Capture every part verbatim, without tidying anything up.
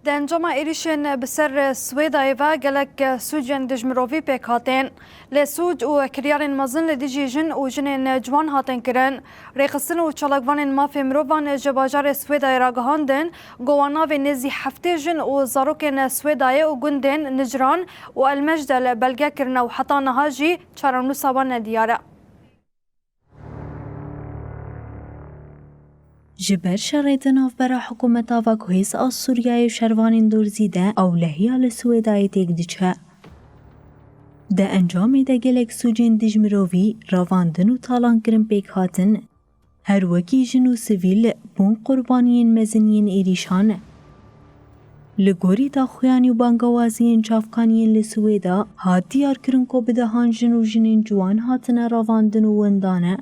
Di encama êrîşên bi ser Swêdayê ve gelek sûcên dijmirovî pêk hatin. Lê sûc û kiryarên mezin li dijî jin û jinên ciwan hatin kirin. Rêxistin û çalakvanên mafê mirovan ji bajarê Swêdayê ragihandin, ku wan navê nêzî heftê jin û zarokên Swêdayê û gundên Niciran û El Mecdel belge kirine û heta niha jî çarenûsa wan nediyar e. Ji ber şerê di navbera hikûmeta Veguhêz a Sûriyeyê û şervanên Durzî de ewlehiya li Swêdayê têk diçe. Di encamê de gelek sûcên dijmirovî, revandin û talankirin pêk hatin. Her wekî jin û sivîl bûn qurbaniyên mezin yên êrîşan. Li gorî daxuyanî û bangewaziyên çavkaniyên li Swêda hat diyarkirin ku bi dehan jin û jinên ciwan hatine revandin û windane.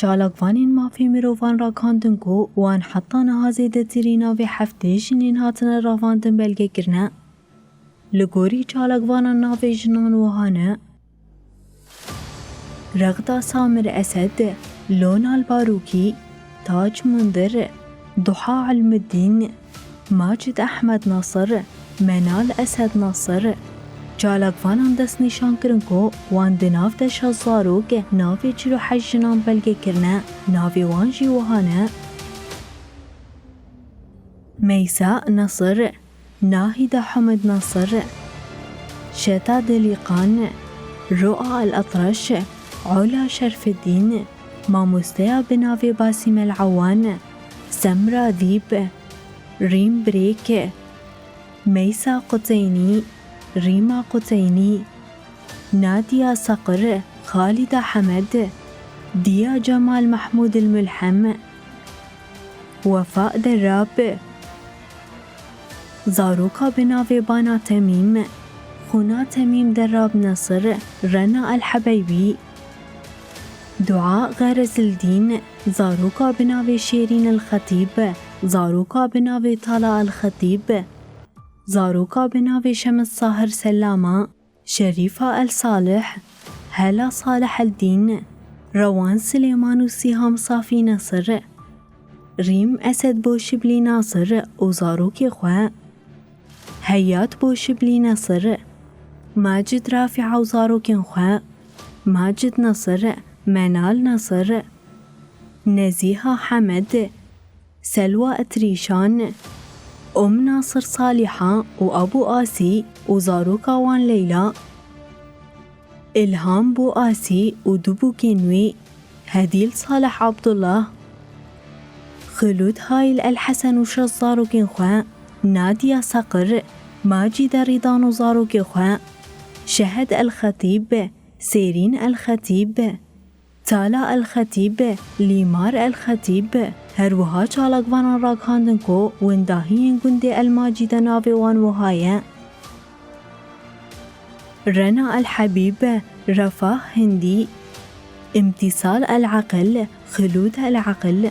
Çalakvanên mafê mirovan ragihandin ku wan heta niha zêdetirî navê heftê jinên hatine revandin belge kirine. Li gorî çalakvanan navê jinan wiha ne: Rexda Samir Esed, Lonal Barûkî, Tac Mundir, Duha Elmiddîn, Macid Ehmed Nasir, Menal Esed Nasir. Çalakvanan destnîşan kirin ku wan di nav de şeş zarok navê çil û heşt jinan belge kirine, navê wan jî wiha ne: Meysa Nasir, Nahîde Hamid Nasir, Şeta Delîqan, Roa El Atraş, Ola Şerfiddîn, mamosteya bi navê Basîm El Ewan, Semra Dîb, Rîm Birêk, Meysa Quteynî, Rîma Quteynî, Nadiya Seqir, Xalîda Hemed, Diya Cemal Mehmûd El Mulhem, Wefa Derab, zaroka bi navê Bana Temîm, Xuna Temîm Derab Nasir, Rena El Hebeybî, Dua Xerezildîn, zaroka bi navê Şêrîn El Xetîb, zaroka bi navê Tala El Xetîb, zaroka bi navê Şems Sahir Selama, Şerîfa El Salih, Hela Salih El Dîn, Rewan Silêman û Sîham Safî Nasir, Rîm Esed Boşiblî Nasir û zarokê xwe, Heyat Boşiblî Nasir, Macid Rafîa û zarokên xwe, Macid Nasir, Menal Nasir, Nezîha Hemed, Selwa Etrîşan, Om Nasir Salîha û Abu Asî û zaroka wan Leyla, Ilham Bû Asî û du bûkên wî, Hedîl Salih Abdullah, Xilûd Hayil El Hesen û şeş zarokên xwe, Nadiya Seqir, Macîde Rîdan û zarokê xwe, Şehed El Xetîb, Sêrîn El Xetîb, Tala El Xetîb, Lîmar El Xetîb. Her wiha çalakvanan ragihandin ku windahiyên gundê El Macîde navê wan wiha ye: Rena El Hebîb, Refah Hindî, Îmtîsal El Eqil, Xilûd El Eqil,